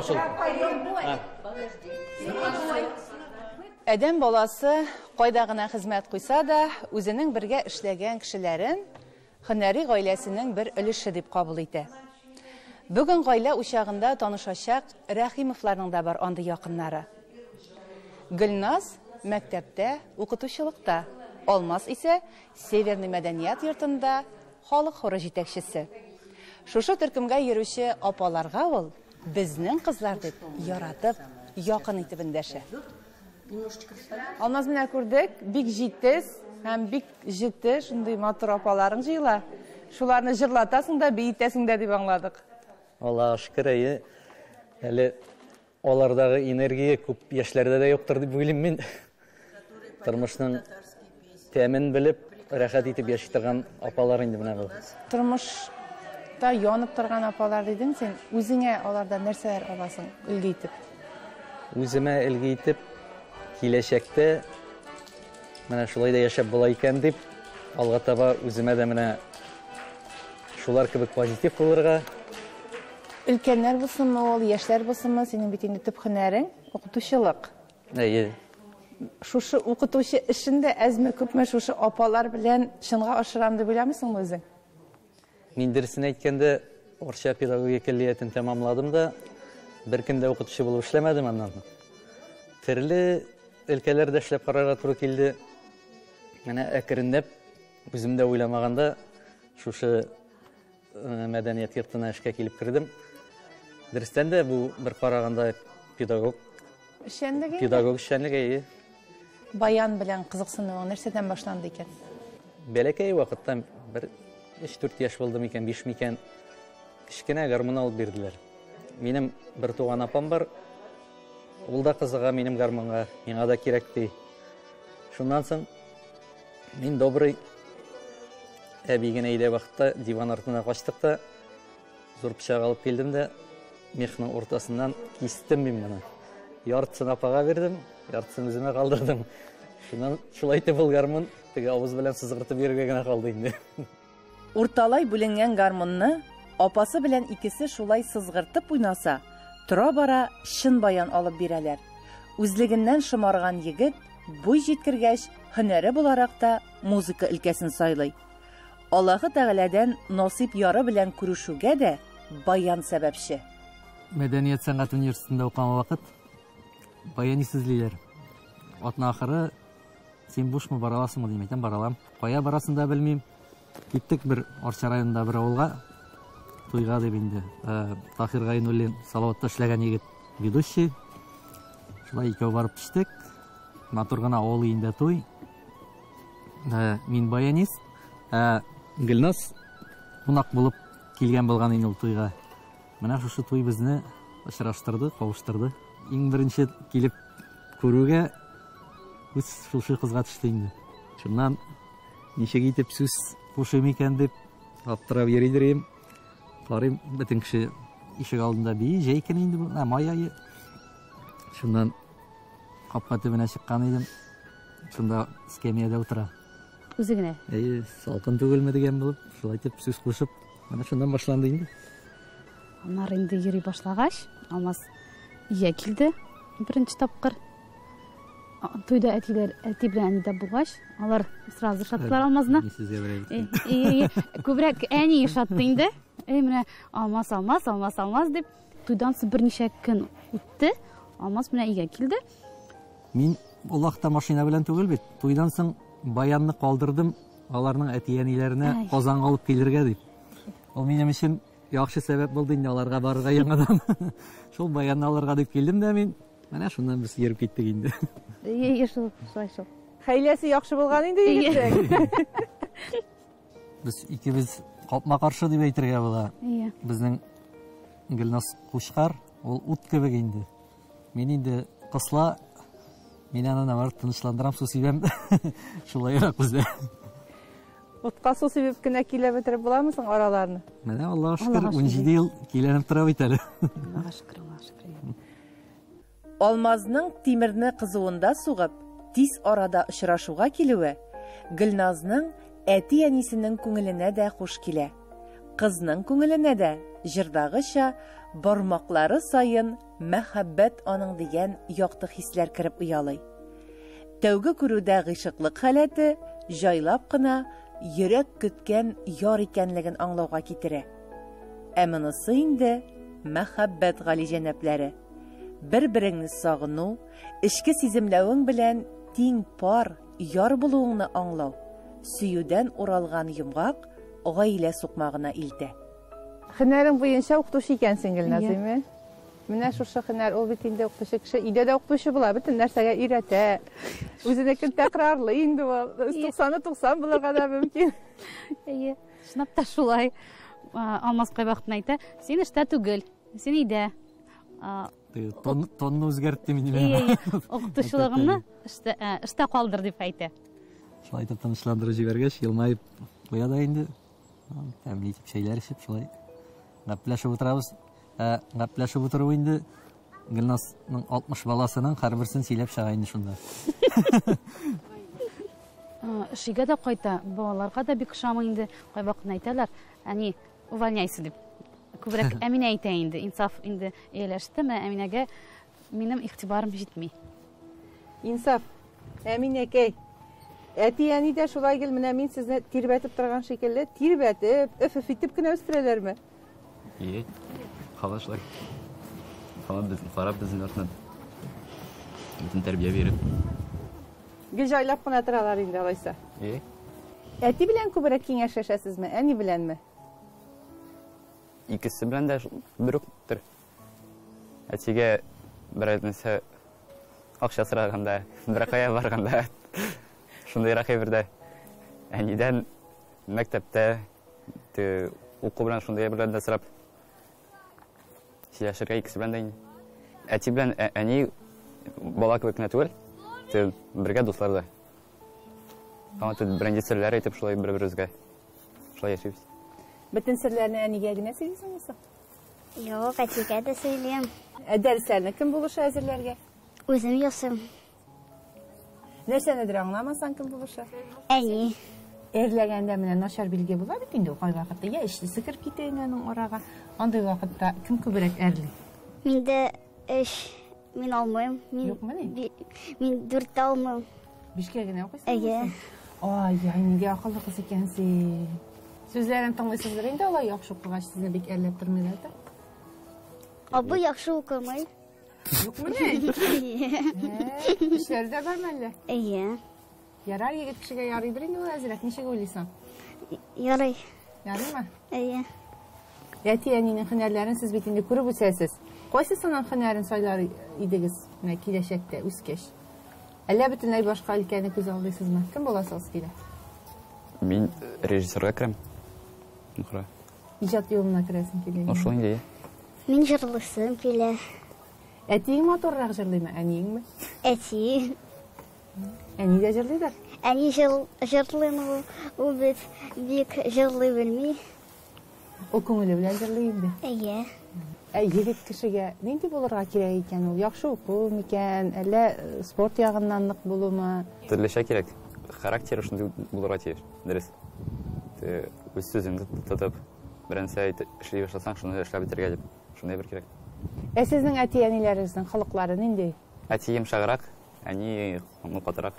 Пошел. Адәм баласы кайда гына хезмәт куйса да, үзенең бергә эшләгән кешеләрен һөнәри гаиләсенең бер өлеше дип кабул итә. Бүген гаилә учагында танышачак Рәхимовларның да бар андый якыннары. Гөлназ мәктәптә укытучылыкта, Алмаз исә Северный мәдәният йортында халык хоры җитәкчесе. Шушы төркемгә йөрүче апаларга ул безнең кызлар дип яратып, якын итеп эндәшә. Алмаз, менә күрдек, бик җитез һәм бик җете шундый матур апаларың җыела. Шуларны җырлатасың да, биетәсең дә дип аңладык. Аллаһка шөкер, әйе. Әле алардагы энергия күп яшьләрдә дә юктыр дип уйлыйм мин. Тормышның тәмен белеп, рәхәт итеп яши торган апалар инде менә бу. Тормышта янып торган апалар дидең син. Үзеңә алардан нәрсәләр аласың өлге итеп? Үземә өлге итеп киләчәктә менә шулай да яшәп була икән дип, алга таба үземә дә менә шулар кебек позитив булырга. Өлкәннәр булсынмы ул, яшьләр булсынмы, синең бит инде төп һөнәрең укытучылык. Әйе. Шушы укытучы эшен дә әзме күпме шушы апалар белән чынга ашырам дип уйламыйсыңмы үзең? Мин дөресен әйткәндә, Арча педагогия көллиятен тәмамладым да, бер көн дә укытучы булып эшләмәдем аннан. Төрле өлкәләрдә эшләп карарга туры килде. Менә әкренләп, үзем дә уйламаганда, шушы мәдәният йортына эшкә килеп кердем. Дөрестән дә бу бер караганда педагог эшчәнлеге. Педагог эшчәнлеге, әйе. Баян белән кызыксынуың нәрсәдән башланды икән? Бәләкәй вакыттан бер 3-4 яшь булдым икән, 5 микән, кечкенә гармун алып бирделәр. Минем бер туган апам бар. Ул да кызыга минем гармунга, миңа да кирәк ди. Шуннан соң мин добрый әби генә өйдә вакытта диван артына качтык та, зур пычак алып килдем дә, мехның уртасыннан кистем мин моны. Яртысын апага бирдем, яртысын үземә калдырдым. Шуннан шулай итеп ул гармун теге авыз белән сызгыртып йөрергә генә калды инде. Урталай бүленгән гармунны апасы белән икесе шулай сызгыртып уйнаса, тора-бара чын баян алып бирәләр. Үзлегеннән шомарган егет буй җиткергәч, һөнәре буларак та музыка өлкәсен сайлый. Аллаһы Тәгаләдән насыйп яры белән күрешүгә дә баян сәбәпче. Мәдәният сәнгать университетында укыган вакыт баянист эзлиләр. Атна ахыры син бушмы, бара аласыңмы дим, әйтәм, бара алам. Кая барасын да белмим. Киттек бер Арча районында бер авылга туйга дип инде. Таһир Гайнуллин Салаватта эшләгән егет ведущий. Шулай икәү барып төштек. Матур гына авыл өендә туй. Мин баянист, Гөлназ кунак булып килгән булган инде ул туйга. Менә шушы туй безне очраштырды, кавыштырды. Иң беренче килеп күрүгә күз шушы кызга төште инде. Шуннан ничек итеп сүз кушыйм икән дип аптырап йөридер идем. Карыйм, бөтен кеше ишек алдында бии, җәй көне инде бу, май ае. Шуннан капка төбенә чыккан идем. Шунда эскәмиядә утыра. Үзе генә. Әйе, салкын түгелме дигән булып, шулай итеп сүз кушып, менә шуннан башланды инде. Аннары инде йөри башлагач, Алмаз өйгә килде беренче тапкыр. Туйда әтиләр, әти белән әни дә булгач, алар сразу ошаттылар Алмазны. Күбрәк әни ошатты инде. Әй, менә Алмаз, Алмаз, Алмаз, Алмаз дип. Туйдан соң берничә көн үтте. Алмаз менә өйгә килде. Мин ул вакытта машина белән түгел бит. Туйдан соң баянны калдырдым аларның әти-әниләренә Казанга алып килергә дип. Ул минем өчен яхшы сәбәп булды инде аларга барырга яңадан. Шул баянны алырга дип килдем дә мин. Менә шуннан без йөреп киттек инде. Әйе, шул, шулай шул. Хәйләсе яхшы булган инде егетнең. Без икебез капма-каршы дип әйтергә була. Әйе. Безнең Гөлназ Кучкар, ул ут кебек инде. Мин инде кысла, мин аны наоборот тынычландырам, су сибәм. Шулайрак бездә. Утка су сибеп кенә килә бетереп буламы соң араларны? Менә Аллаһка шөкер, 17 ел киләнеп тора бит әле. Аллаһка шөкер, Аллаһка шөкер. Алмазның тимерне кызуында сугып, тиз арада очрашуга килүе Гөлназның әти-әнисенең күңеленә дә хуш килә. Кызның күңеленә дә Җырдагыча, бармаклары саен мәхәббәт аның дигән якты хисләр кереп оялый. Тәүге күрүдә гыйшыклык халәте җайлап кына йөрәк көткән яр икәнлеген аңлауга китерә. Ә монысы инде мәхәббәт галиҗәнәпләре. Бер-береңне сагыну, эчке сиземләвең белән тиң пар, яр булуыңны аңлау, сөюдән уралган йомгак гаилә сукмагына илтә. Һөнәрең буенча укытучы икәнсең, Гөлназ, әйме? Менә шушы һөнәр, ул бит инде укытучы кеше өйдә дә укытучы була, бөтен нәрсәгә өйрәтә. Үзенекен тәкрарлый инде ул. 90-ы 90 булырга да мөмкин. Әйе, чынлап та шулай. Алмаз кайвакытны әйтә, син эштә түгел, син өйдә. Тон, тонны үзгәртте мин. Әйе, укытучылыгыңны эштә, эштә калдыр дип әйтә. Шулай итеп тынычландырып җибәргәч, елмаеп куя да инде. Тәмле итеп чәйләр эчеп, шулай гәпләшеп утырабыз. Ә гәпләшеп утыру инде Гөлназның 60 баласының һәрберсен сөйләп чыга инде шунда. Эшегә дә кайта, балаларга да бик ошамый инде. Кайвакытны әйтәләр, әни, увольняйся дип. Күбрәк Әминә әйтә инде, Инсаф инде ияләште, менә Әминәгә минем игътибарым җитми. Инсаф, Әминәкәй, әти-әни дә шулай гел менә мин сезне тирбәтеп торган шикелле, тирбәтеп, өф-өф итеп кенә үстерәләрме? Ие, һава шулай. Һава без, карап безнең артыннан. Бөтен тәрбия биреп. Гел җайлап кына торалар инде алайса. Ие. Әти белән күбрәк киңәшләшәсезме, әни беләнме? Икесе белән дә бер үк төр. Әтигә берәр нәрсә акча сораганда, берәр кая барганда, шундыйрак әйбердә. Әнидән мәктәптә уку белән шундый әйберләрне дә сорап сөйләшергә икесе белән дә инде. Әти белән әни бала кебек кенә түгел, бергә дуслар да. Аңа беренче серләр әйтеп шулай бер-беребезгә шулай яшибез. Бөтен серләрне әнигә генә сөйлисеңме соң? Юк, әтигә дә сөйлим. Ә дәресләрне кем булыша әзерләргә? Үзем ясыйм. Нәрсәнедер аңламасаң, кем булыша? Әни. Әрләгәндә менә начар билге була бит инде ул кайвакытта. Я эчлесе кереп китә инде аның арага. Андый вакытта кем күбрәк әрли? Миндә өч мин алмыйм. Мин, Юкмыни? Мин дүрт тә алмыйм. Бишкә генә укыйсың? Әйе. Ай, яй, нинди акыллы кыз икәнсең. Сүзләрен тыңлыйсыздыр инде алай яхшы укыгач, сезне бик әрләп тормыйлар да. Абый яхшы укымый. Юкмыни? Эшләре дә бармы әллә? Әйе. Ярар, егет кешегә ярыйдыр инде ул әзрәк. Ничек уйлыйсың? Ярый. Ярыймы? Әйе. Әти-әнинең һөнәрләрен сез бит инде күреп үсәсез. Кайсысының һөнәрен сайлар идегез менә киләчәктә үскәч? Әллә бөтенләй башка өлкәне күз алдыйсызмы? Кем буласыгыз килә? Мин режиссерга керәм. Нухра. Иҗат юлына керәсең килә. Ну, шул инде. Мин җырлыйсым килә. Әтиең матуррак җырлыймы, әниеңме? Әти. Әни дә җырлыйдыр? Әни җырлый, ул, ул бит бик җырлый белми. Ул күңеле белән җырлый инде. Әйе. Ә егет кешегә нинди булырга кирәк икән ул? Яхшы уку микән, әллә спорт ягыннан нык булумы? Төрлечә кирәк. Характеры шундый булырга тиеш. Дөрес. Үз сүзеңне тотып, беренче эшли башласаң, шуны эшләп бетерергә дип. Шундый бер кирәк. Ә сезнең әти-әниләрегезнең холыклары нинди? Әти йомшаграк, әни катырак.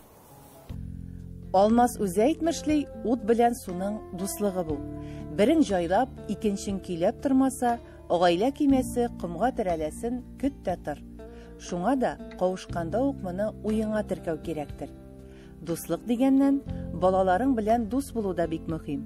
Алмаз үзе әйтмешли, ут белән суның дуслыгы бу. Берең җайлап, икенчең көйләп тормаса, гаилә көймәсе комга терәләсен көт тә тор. Шуңа да кавышканда ук моны уеңа теркәү кирәктер. Дуслык дигәннән, балаларың белән дус булу да бик мөһим.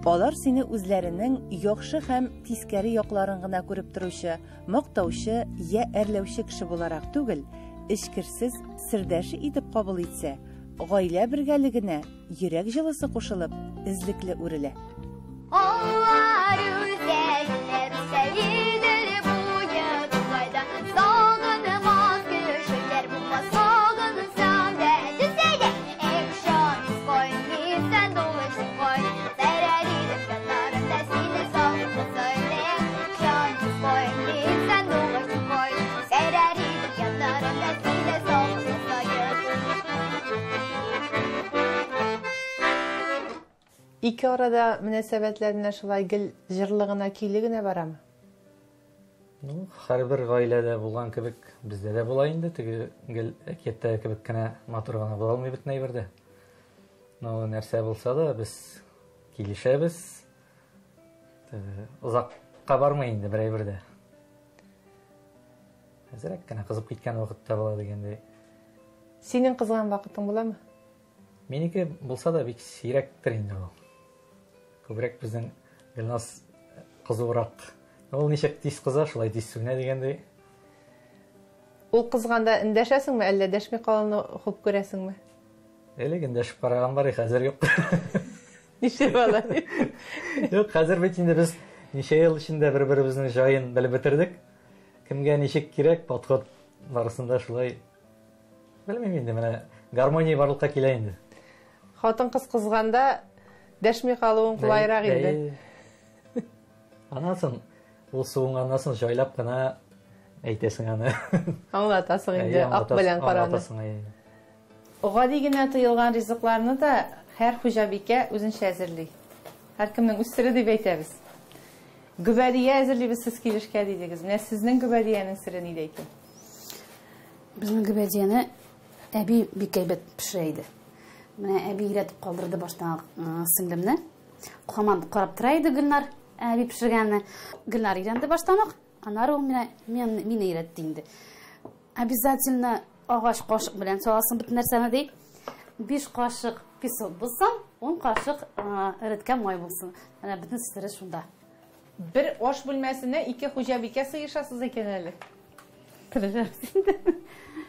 Алар сине үзләренең яхшы һәм тискәре якларын гына күреп торучы, мактаучы я әрләүче кеше буларак түгел, эчкерсез сердәше итеп кабул итсә, гаилә бергәлегенә йөрәк җылысы кушылып, эзлекле үрелә. Алар үзәннәр Идел буе тугайда сагынмас кешеләр булмас сагынсам да төзәйдә Ике арада мөнәсәбәтләр менә шулай гел җырлы гына, көйле генә барамы? Ну, һәрбер гаиләдә булган кебек бездә дә була инде. Теге гел әкияттәге кебек кенә матур гына була алмый бөтен әйбер дә. Но нәрсә булса да без килешәбез. Озакка бармый инде бер әйбер дә. Әзрәк кенә кызып киткән вакытта була дигәндәй. Синең кызган вакытың буламы? Минеке булса да бик сирәктер инде ул. Күбрәк безнең Гөлназ кызурак. Ул ничек тиз кыза, шулай тиз сүнә дигәндәй. Ул кызганда эндәшәсеңме, әллә дәшми калуны хуп күрәсеңме? Элек эндәшеп караган бар, хәзер юк. Нишләп алай? Юк, хәзер бит инде без ничә ел эчендә бер-беребезнең җаен белеп бетердек. Кемгә ничек кирәк, подход барысында шулай. Белмим инде, менә гармония барлыкка килә инде. Хатын-кыз кызганда дәшми калуың кулайрак инде. Аннан соң ул суынганнан соң җайлап кына әйтәсең аны. Аңлатасың инде, ак белән караны. Гади генә тоелган ризыкларны да һәр хуҗабикә үзенчә әзерли. Һәркемнең үз сере дип әйтәбез. Гөбәдия әзерлибез сез килешкә дидегез. Менә сезнең гөбәдиянең сере нидә икән? Безнең гөбәдияне әби бик әйбәт пешерә иде. Менә әби өйрәтеп калдырды баштан сеңлемне. Һаман карап тора иде Гөлнар әби пешергәнне. Гөлнар өйрәнде баштан ук. Аннары ул менә мине өйрәтте инде. Обязательно агач кашык белән саласың бөтен нәрсәне ди. 5 кашык песок булсын, 10 кашык эреткән май булсын. Менә бөтен сере шунда. Бер аш бүлмәсенә ике хуҗабикә сыешасыз икән әле. Тырышабыз инде.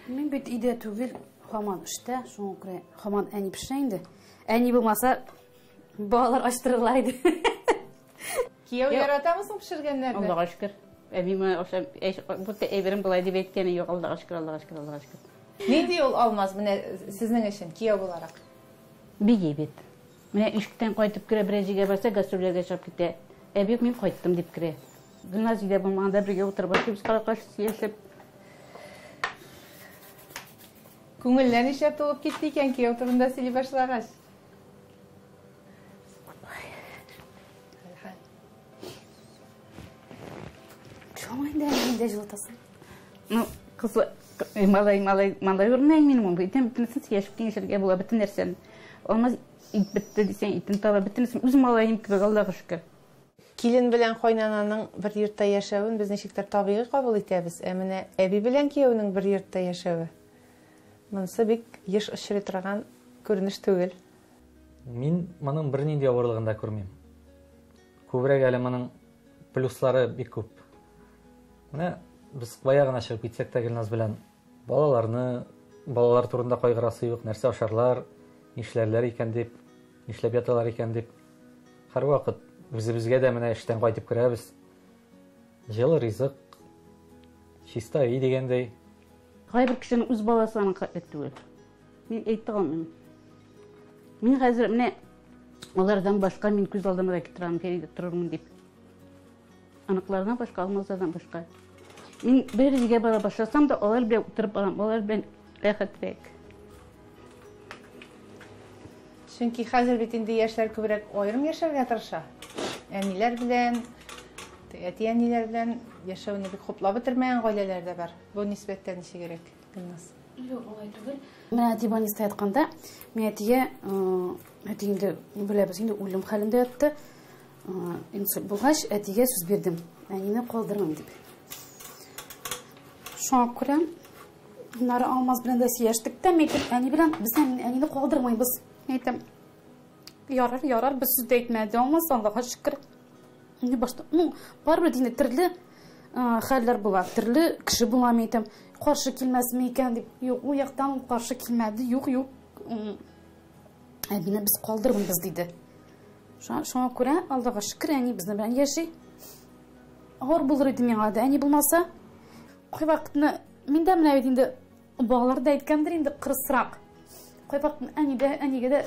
Мин бит өйдә түгел, һаман эштә, шуңа күрә һаман әни пешерә инде. Әни булмаса, балалар ачтырырлар иде. Кияү яратамы соң пешергәннәрне? Аллага шөкер. Әби моны аша, бу әйберем болай дип әйткәне юк, Аллага шөкер, Аллага шөкер, Аллага шөкер. Нинди ул Алмаз менә сезнең өчен кияү буларак? Бик әйбәт. Менә ишектән кайтып керә, берәр җиргә барса, гастрольләргә чыгып китә. Әби, мин кайттым дип керә. Гөлназ өйдә булмаганда бергә утырып ашыйбыз, кара-каршы сөйләшеп. Күңелләр нишләп тулып китте икән кияү турында сөйли башлагач? Шуңа инде инде җылытасың. Ну, кызы, малай, малай, малай урынына минем ул. Бөтен бөтенесен сөйләшеп киңәшергә була, бөтен нәрсәне. Алмаз ит бетте дисәң, итен таба, бөтенесен үз малаем кебек, Аллага шөкер. Килен белән кайнананың бер йортта яшәвен без ничектер табигый кабул итәбез, ә менә әби белән кияүнең бер йортта яшәве монысы бик еш очрый торган күренеш түгел. Мин моның бернинди авырлыгын да күрмим. Күбрәк әле моның плюслары бик күп. Менә без кая гына чыгып китсәк тә Гөлназ белән балаларны, балалар турында кайгырасы юк, нәрсә ашарлар, нишләрләр икән дип, нишләп яталар икән дип. Һәрвакыт үзебезгә дә менә эштән кайтып керәбез. Җылы ризык, чиста өй дигәндәй. Кайбер кешенең үз баласы аның хәтле түгел. Мин әйтә алмыйм. Мин хәзер менә алардан башка мин күз алдыма да китерә алмыйм, Фәридә торырмын дип. Аныклардан башка, Алмаздардан башка. Мин бер җиргә бара башласам да, алар белән утырып барам, алар белән рәхәтрәк. Чөнки хәзер бит инде яшьләр күбрәк аерым яшәргә тырыша. Әниләр белән, әти-әниләр белән яшәүне бик хуплап бетермәгән гаиләләр дә бар. Бу нисбәттән ничегрәк, Гөлназ? Юк, алай түгел. Менә әти больниста ятканда, мин әтигә, әти инде беләбез инде үлем хәлендә ятты. Инсульт булгач, әтигә сүз бирдем. Әнине калдырмыйм дип. Шуңа күрә аннары Алмаз белән дә сөйләштек тә, мин әйтәм, әни белән без әнине калдырмыйбыз. Мин әйтәм, ярар, ярар, без сүз дә әйтмәде Алмаз, Аллага шөкер. Инде башта, ну, барыбер инде төрле хәлләр була, төрле кеше була, мин әйтәм, каршы килмәсме икән дип. Юк, ул яктан ул каршы килмәде, юк, юк. Әбине без калдырмыйбыз диде. Шуңа күрә, Аллага шөкер, әни безнең белән яши. Авыр булыр иде миңа да, әни булмаса. Кайвакытны мин дә менә бит инде балалар да әйткәндер инде кырысрак. Кайвакытны әни дә, әнигә дә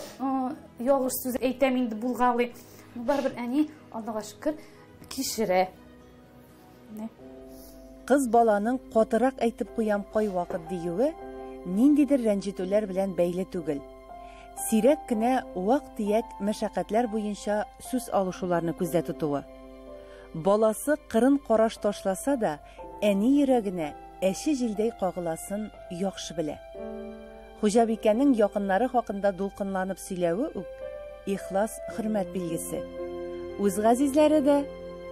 ялгыш сүз әйтәм инде булгалый. Барыбер әни, Аллага шөкер, кичерә. Кыз баланың катырак әйтеп куям кайвакыт диюе ниндидер рәнҗетүләр белән бәйле түгел. Сирәк кенә вак-төяк мәшәкатьләр буенча сүз алышуларны күздә тотуы. Баласы кырын караш ташласа да, әни йөрәгенә әче җилдәй кагыласын яхшы белә. Хуҗабикәнең якыннары хакында дулкынланып сөйләве үк ихлас хөрмәт билгесе. Үз газизләре дә,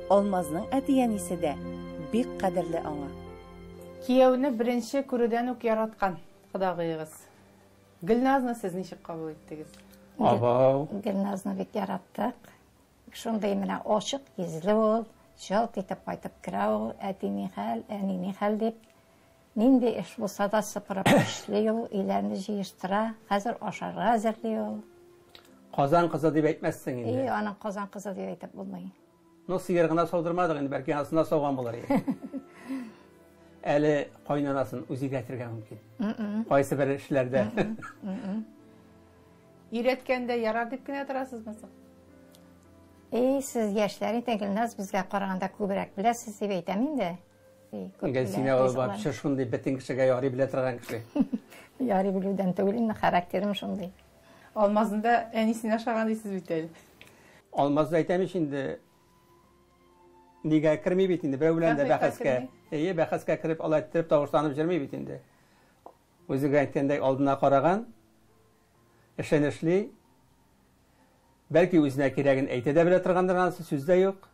Алмазның әти-әнисе дә бик кадерле аңа. Кияүне беренче күрүдән үк яраткан кодагыегыз. Гөлназны сез ничек кабул иттегез? Абау. Гөлназны бик яраттык. Шундый менә ачык йөзле ул, жалт итеп кайтып керә ул, әти ни хәл, әни ни хәл дип. Нинди эш булса да сыпырып эшли ул, өйләрне җыештыра, хәзер ашарга әзерли ул. Казан кызы дип әйтмәссең инде. И, аның Казан кызы дип әйтеп булмый. Ну, сыер гына саудырмадык инде, бәлки анысын да сауган булыр иде. Әле кайнанасын үзе өйрәтергә мөмкин. Кайсы бер эшләрдә. Өйрәткәндә ярар дип кенә торасызмы соң? Эй, сез яшьләр инде, Гөлназ, безгә караганда күбрәк беләсез дип әйтәм инде. Гөлсинә ул вообще шундый бөтен кешегә ярый белә торган кеше. Ярый белүдән түгел инде, характерым шундый. Алмазны да әнисенә ошаган дисез бит әле. Алмазны әйтәм ич инде, нигә керми бит инде, берәү белән дә бәхәскә. Әйе, бәхәскә кереп, алай иттереп тавышланып йөрми бит инде. Үзе генә әйткәндәй, алдына караган, эшен эшли. Бәлки үзенә кирәген әйтә дә белә торгандыр, анысы сүз дә юк.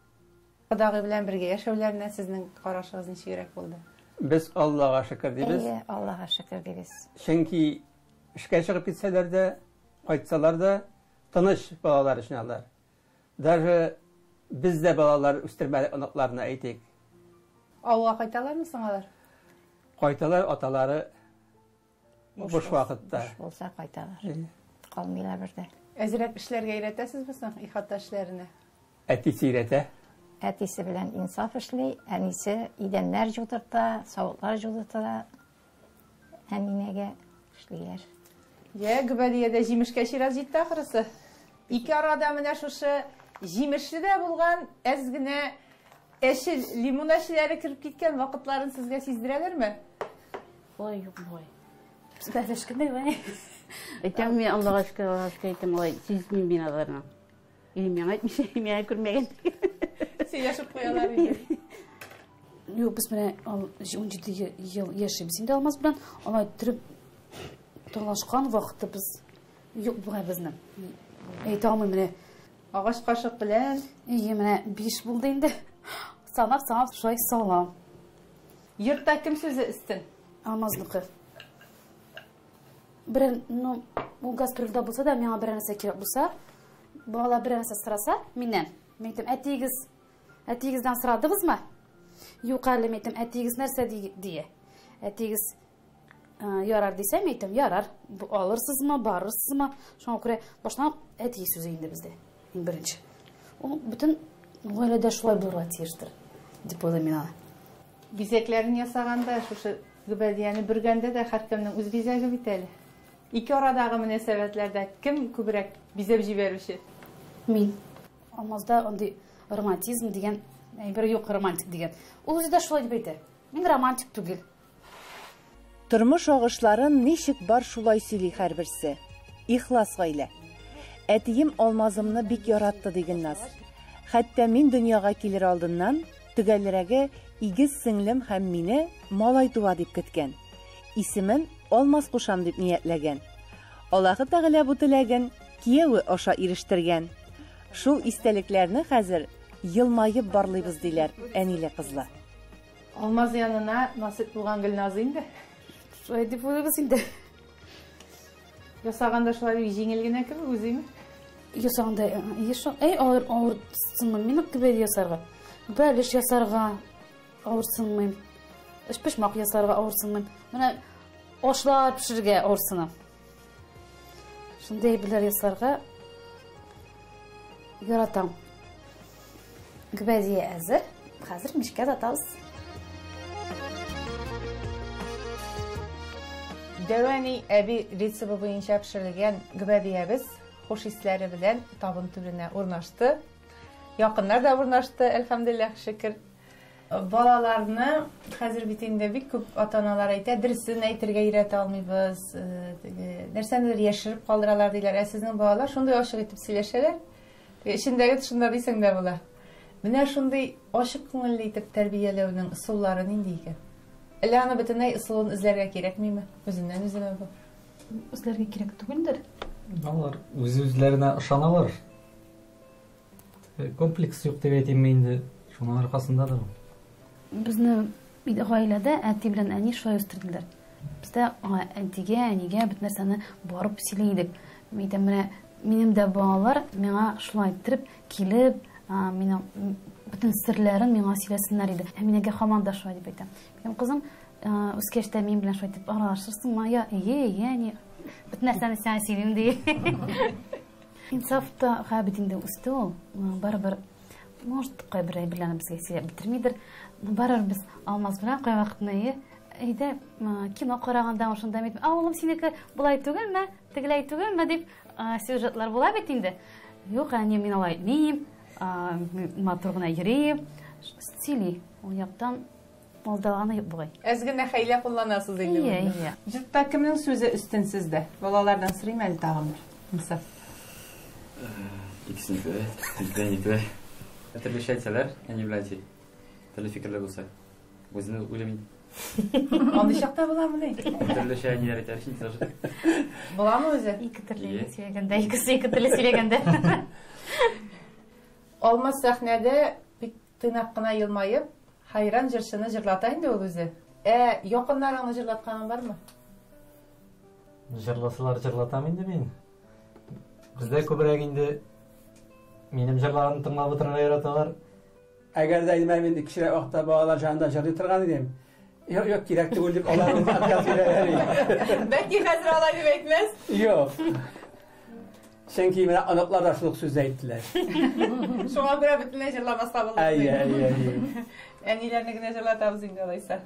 Кодагый белән бергә яшәүләренә сезнең карашыгыз ничегрәк булды? Без Аллага шөкер дибез. Әйе, Аллага шөкер дибез. Чөнки эшкә чыгып китсәләр дә, кайтсалар да, тыныч балалар өчен алар. Даже без дә балалар үстермәдек оныкларны, әйтик. Авылга кайталармы соң алар? Кайталар, аталары буш вакытта. Буш булса кайталар. Калмыйлар бер дә. Әзрәк эшләргә өйрәтәсезме соң ихата эшләренә? Әтисе өйрәтә. Әтисе белән Инсаф эшли, әнисе идәннәр жудырта, савытлар жудырта. Әминәгә эшлиләр. Йә, Гөбәдиядә җимешкә чират җитте ахрысы. Ике арада менә шушы җимешле дә булган, әз генә әче лимон әчеләре кереп киткән вакытларын сезгә сиздерәләрме? Ой, юк, бой. Без бәләшкәндә бай. Әйтәм мин Аллага шөкер, Аллага шөкер әйтәм, алай сизмим мин аларны. Или миңа әйтмичә, миңа күрмәгән. Сөйләшеп куялар инде. Юк, без менә 17 ел яшибез инде Алмаз белән. Алай иттереп талашкан вакытыбыз юк бугай безнең. Әйтә алмыйм менә. Агач кашык белән. Әйе, менә 5 булды инде. Санап, санап шулай салам. Йортта кем сүзе өстен? Алмазныкы. Берәр, ну, ул гастрольдә булса да, миңа берәр нәрсә кирәк булса, балалар берәр нәрсә сораса миннән, мин әйтәм, әтиегез, әтиегездән сорадыгызмы? Юк әле, мин әйтәм, әтиегез нәрсә дия? Әтиегез ярар дисә, мин әйтәм, ярар, алырсызмы, барырсызмы? Шуңа күрә баштан ук әти сүзе инде бездә, иң беренче. Ул бөтен гаиләдә шулай булырга тиештер, дип уйлыйм мин аны. Бизәкләрен ясаганда, шушы гөбәдияне бөргәндә дә һәркемнең үз бизәге бит әле. Ике арадагы мөнәсәбәтләрдә кем күбрәк бизәп җибәрүче? Мин. Алмазда андый романтизм дигән әйбер юк, романтик дигән. Ул үзе дә шулай дип әйтә. Мин романтик түгел. Тормыш агышларын ничек бар шулай сөйли һәрберсе. Ихлас гаилә. Әтием Алмазымны бик яратты, ди Гөлназ. Хәтта мин дөньяга килер алдыннан, төгәлрәге, игез сеңлем һәм мине малай туа дип көткән. Исемен Алмаз кушам дип ниятләгән. Аллаһы Тәгалә бу теләген кияве аша ирештергән. Шул истәлекләрне хәзер елмаеп барлыйбыз, диләр әниле-кызлы. Алмаз янына насыйп булган Гөлназ инде. Шулай дип уйлыйбыз инде. Ясаганда шулай бик җиңел генә кебек үземе? Ясаганда еш әй авыр авырсынмыйм мин кебек ясарга. Бәлеш ясарга авырсынмыйм. Өчпочмак ясарга авырсынмыйм. Менә ашлар пешерергә авырсынам. Шундый әйберләр ясарга яратам. Гөбәдия әзер. Хәзер мичкә татабыз. Дәвәни әби рецепты буенча пешерелгән гөбәдиябез хуш исләре белән табын түренә урнашты. Якыннар да урнашты, әлхәмдүлилләһ, шөкер. Балаларны хәзер бит инде бик күп ата-аналар әйтә, дөресен әйтергә өйрәтә алмыйбыз, теге нәрсәнедер яшереп калдыралар диләр. Ә сезнең балалар шундый ачык итеп сөйләшәләр. Теге эчендәге тышында дисәң дә була. Менә шундый ачык күңелле итеп тәрбияләүнең ысуллары нинди икән? Әллә аны бөтенләй ысулын эзләргә кирәкмиме? Үзеннән үзенә бу. Эзләргә кирәк түгелдер. Алар үз-үзләренә ышаналар. Комплекс юк дип әйтимме инде, шуның аркасындадыр ул. Безне гаиләдә әти белән әни шулай үстерделәр. Бездә әтигә, әнигә бөтен нәрсәне барып сөйли идек. Мин әйтәм, менә минем дә балалар миңа шулай иттереп килеп, минем бөтен серләрен миңа сөйләсеннәр иде. Ә мин әгә һаман да шулай дип әйтәм. Минем кызым үскәч тә минем белән шулай итеп аралашырсыңмы? Я, әйе, әйе, әни. Бөтен нәрсәне сиңа сөйлим ди. Инсаф та хәзер бит инде үсте ул. Барыбер, может, кайбер әйберләрне безгә сөйләп бетермидер. Барыбер без Алмаз белән кайвакытны әйе, әйдә кино караганда шунда мин, а улым синеке болай түгелме, тегеләй түгелме дип сюжетлар була бит инде. Юк, әни, мин алай итмим, матур гына йөрим. Сөйли, ул яктан алдаганы юк бугай. Әз генә хәйлә кулланасыз инде. Ие, ие. Йортта кемнең сүзе өстен сездә? Балалардан сорыйм әле тагын бер. Инсаф. Икесенеке дә, икедән ике. Төрлечә әйтсәләр, әни белән әти. Төрле фикерле булса. Үземне уйлыйм. Андый чакта буламыни? Төрлечә әниләр әйтә, өчен тоже. Буламы үзе? Ике төрле сөйләгәндә, икесе ике төрле сөйләгәндә. Алмаз сәхнәдә бик тыйнак кына елмаеп, хайран җырчыны җырлата инде ул үзе. Ә якыннарыңны җырлатканың бармы? Җырласалар җырлатам инде мин. Бездә күбрәк инде минем җырларымны тыңлап утырырга яраталар. Әгәр дә инде мин кечерәк вакытта балалар җанында җырлый торган идем. Юк, юк, кирәк түгел дип алар ул отказ бирәләр иде. Бәлки хәзер алай дип әйтмәс? Юк. Чөнки менә оныклар да шул ук сүзне әйттеләр. Шуңа күрә бөтенләй җырламаска булдык. Әйе, әйе, әйе. Әниләрне генә җырлатабыз инде алайса.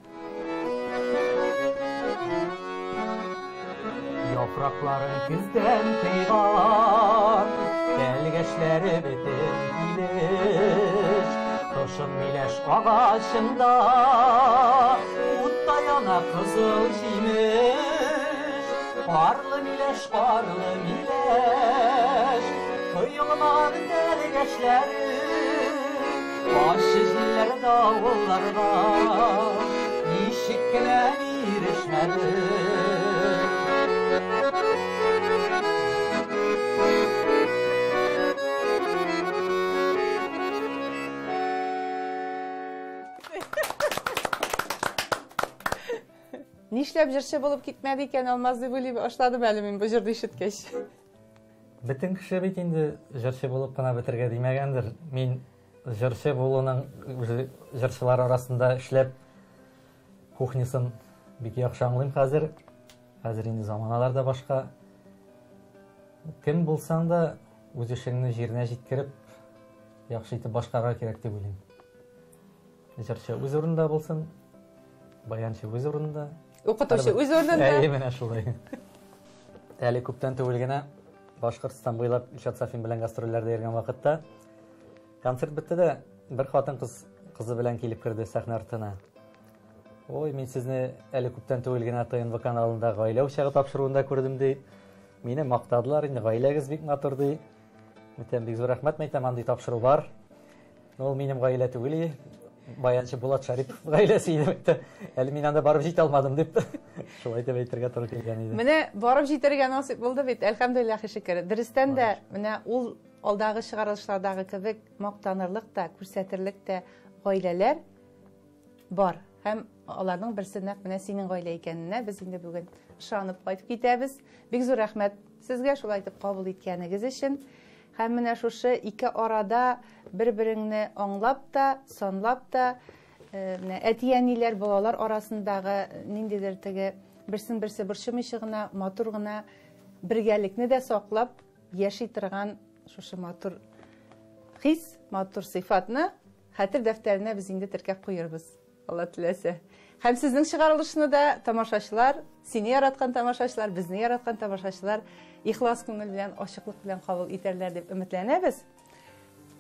Яфракларын көздән кыйган, тәлгәшләре бөтен килеш. Кышын миләш агачында утта яна кызыл җимеш. Карлы миләш, карлы миләш, коелмаган тәлгәшләре. Ачы җилләр давылларга ничек кенә бирешмәде. Нишләп җырчы булып китмәде икән Алмаз дип уйлый башладым әле мин бу җырны ишеткәч. Бөтен кеше бит инде җырчы булып кына бетергә димәгәндер. Мин җырчы булуның үзе җырчылар арасында эшләп кухнясын бик яхшы аңлыйм хәзер. Хәзер инде заманалар да башка. Кем булсаң да үз эшеңне җиренә җиткереп, яхшы итеп башкарырга кирәк дип уйлыйм. Җырчы үз урынында булсын, баянчы үз урынында. Укытучы үз урынында. Әйе, менә шулай. Әле күптән түгел генә Башкортстан буйлап Илшат Сафин белән гастрольләрдә йөргән вакытта концерт бетте дә бер хатын-кыз кызы белән килеп керде сәхнә артына. Ой, мин сезне әле күптән түгел генә ТНВ каналында гаилә учагы тапшыруында күрдем ди. Мине мактадылар, инде гаиләгез бик матур ди. Әйтәм, бик зур рәхмәт, мәйтәм, андый тапшыру бар. Ул минем гаилә түгел иде. Баянчы Булат Шарипов гаиләсе иде бит. Әле мин анда барып җитә алмадым дип шулай дип әйтергә туры килгән иде. Менә барып җитәргә насыйп булды бит, әлхәмдүлилләһи шөкер. Дөрестән дә, менә ул алдагы чыгарылышлардагы кебек мактанырлык та, күрсәтерлек тә гаиләләр бар. Һәм аларның берсе нәкъ менә синең гаилә икәненә без инде бүген ышанып кайтып китәбез. Бик зур рәхмәт сезгә шулай итеп кабул иткәнегез өчен. Һәм менә шушы ике арада бер-береңне аңлап та, санлап та, менә әти-әниләр, балалар арасындагы ниндидер теге берсен-берсе борчымыйча гына, матур гына бергәлекне дә саклап яши торган шушы матур хис, матур сыйфатны хәтер дәфтәренә без инде теркәп куербыз, Алла теләсә. Һәм сезнең чыгарылышны да тамашачылар, сине яраткан тамашачылар, безне яраткан тамашачылар ихлас күңел белән, ачыклык белән кабул итәрләр дип өметләнәбез.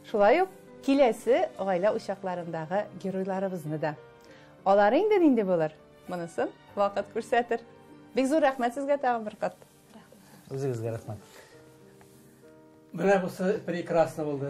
Шулай ук киләсе гаилә учакларындагы геройларыбызны да. Алар инде нинди булыр? Монысын вакыт күрсәтер. Бик зур рәхмәт сезгә тагын бер кат. Үзегезгә рәхмәт. Менә бусы прекрасно булды.